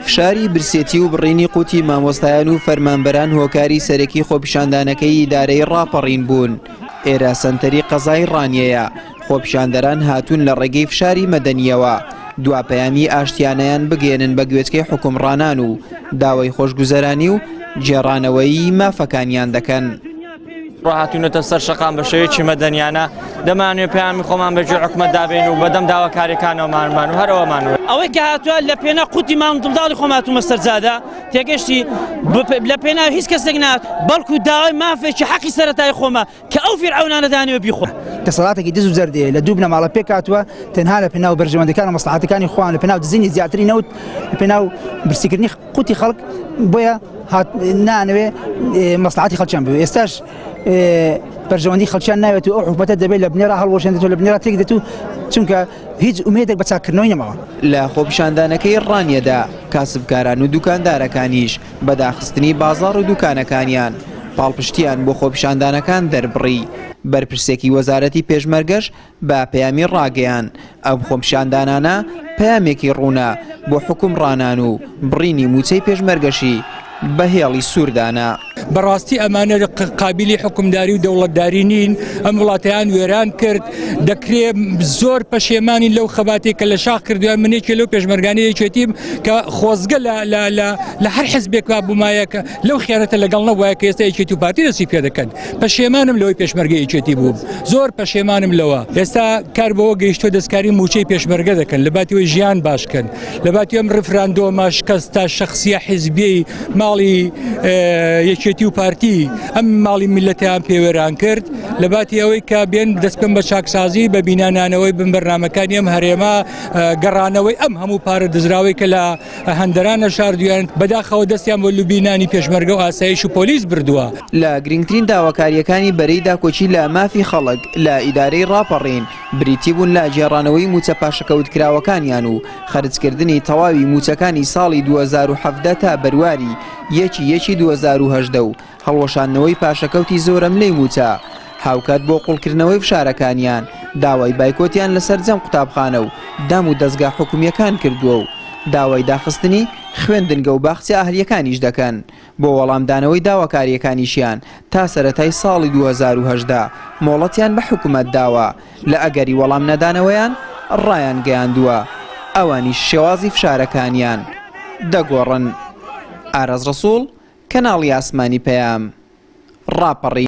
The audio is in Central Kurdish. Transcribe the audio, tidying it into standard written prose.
فشاری برسێتی و بڕینی قوتی مامۆستایان و فەرمانبەران هۆکاری سەرەکی خۆپیشاندانەکەی ئیدارەی ڕاپەڕین بوون. ئێرە سەنتەری قەزای ڕانیەیە، خۆپیشاندەران هاتوون لە ڕێگەی فشاری مەدەنییەوە دوا پەیامی ئاشتیانەیان بگەیەنن بە گوێچکەی حوکمڕانان و داوای خۆشگوزەرانی و گێڕانەوەی مافەکانیان دەکەن. ڕاهاتوونەتە سەر شەقام بە شێوەیەکی مەدەنیانە دەمانوێ پەیامی خۆمان بە گوێ حکومەت دابێن و بەدەم داواکاریەکانەوەمانمان و هەرەوەمان ئەوەی کە هاتووە لە پێنا قوتی ماڵ منداڵی خۆم هاتوومە سەر جادە تێگەشتی لە پێنا هیچ کەسێک نات بەڵکو داوای مافێکی حەقی سەرەتای خۆمە کە ئەو فیرعەونانە دانیوە بیخۆن. دەسەڵاتێکی دز و زەردەیە لە دوو بنەماڵە پێکهاتووە تەنها لە پێناو بەرژەوەندەکان و مەسڵەحەتەکانی خۆیان لە پێناو دزینی زیاتری نەوت لە پێناو برسیکردنی قوتی خەڵک بۆیە نانەوێ مەسڵەحەتی خەڵکیان بوێ ئێستاش بەرژەوەندی خەڵکیان ناوێت و ئەو حکومەتە دەبێت لە بنێرا هەڵوەشێنێت و لە بنێرا تێک دێت و چونکە هیچ ئومێدێک بە چاککردنەوەی نەماوە. لە خۆپیشاندانەکەی ڕانیەدا کاسبکاران و دوکاندارەکانیش بە داخستنی بازاڕ و دوکانەکانیان پاڵپشتییان بۆ خۆپیشاندانەکان دەربڕی، بەرپرسێکی وەزارەتی پێشمەرگەش بە پەیامی ڕاگەیان، ئەم خۆپیشاندانانە پەیامێکی ڕوونە بۆ حوکمڕانان و بڕینی مووچەی پێشمەرگەشی بە هێڵی سوور دانا. بەڕاستی ئەمانە قابیلی حوکمداری و دەوڵەتداری نین، ئەم وڵاتەیان وێران کرد، دەکرێ زۆر پەشێمانین لەو خەباتەی کە لە شاخ کردویان، من یەکێ لەو پێشمەرگانەی یەکێتیم کە خۆزگە لە هەر حزبێکا بوومایە کە لەو خیانەتە لەگەڵ نەبوایە کە ئێستا یەکێتی و پارتی دەستی پێ دەکەن. پەشێمانم لەوەی پێشمەرگەی یەکێتی بووم، زۆر پەشێمانم لەوە. ئێستا کار بەوە گەیشتووە دەستکاری مووچەی پێشمەرگە دەکەن لە باتی ئەوەی ژیان باش کەن، لە باتی ئەم ڕیفراندۆمە شکەستە شەخسیە حیزبیەی ماڵی یەکێتی و پارتی ئەم ماڵی میللەتیان پێ وێران کرد، لە باتی ئەوەی کە بێن دەست بکەن بە چاکسازی بە بینانانەوەی بن بەرنامەکانی ئەم هەرێمە، گەڕانەوەی ئەم هەموو پارە دزراوەی کە لە هەندەرانە شاردویان، بەداخەوە دەستیان بۆ لوبینانی پێشمەرگە و ئاسایش و پۆلیس بردووە. لە گرنگترین داواکارییەکانی بەرەی داکۆکی لە مافی خەڵک لە ئیدارەی ڕاپەڕین بریتی بوون لە گێڕانەوەی مووچە پاشەکەوتکراوەکانیان و خەرجکردنی تەواوی مووچەکانی ساڵی 2017 تا بەرواری یەکی یەکی 2018 و هەڵوەشاندنەوەی پاشەکەوتی زۆرەملێی مووچە، هاوکات بۆ قوڵکردنەوەی فشارەکانیان داوای بایکۆتیان لە سەرجەم قوتابخانە و دام و دەزگا حکومییەکان کردووە و داوای داخستنی خوێندنگە و باخچە ئەهلییەکانیش دەکەن بۆ وەڵامدانەوەی داواکارییەکانیشیان تا سەرەتای ساڵی 2018 مۆڵەتیان بە حکومەت داوە لە ئەگەری وەڵام نەدانەوەیان ڕایانگەیاندووە ئەوانیش شێوازی فشارەکانیان دەگۆڕن. ئاراس ڕەسوڵ، کەناڵی ئاسمانی پەیام، ڕاپەڕین.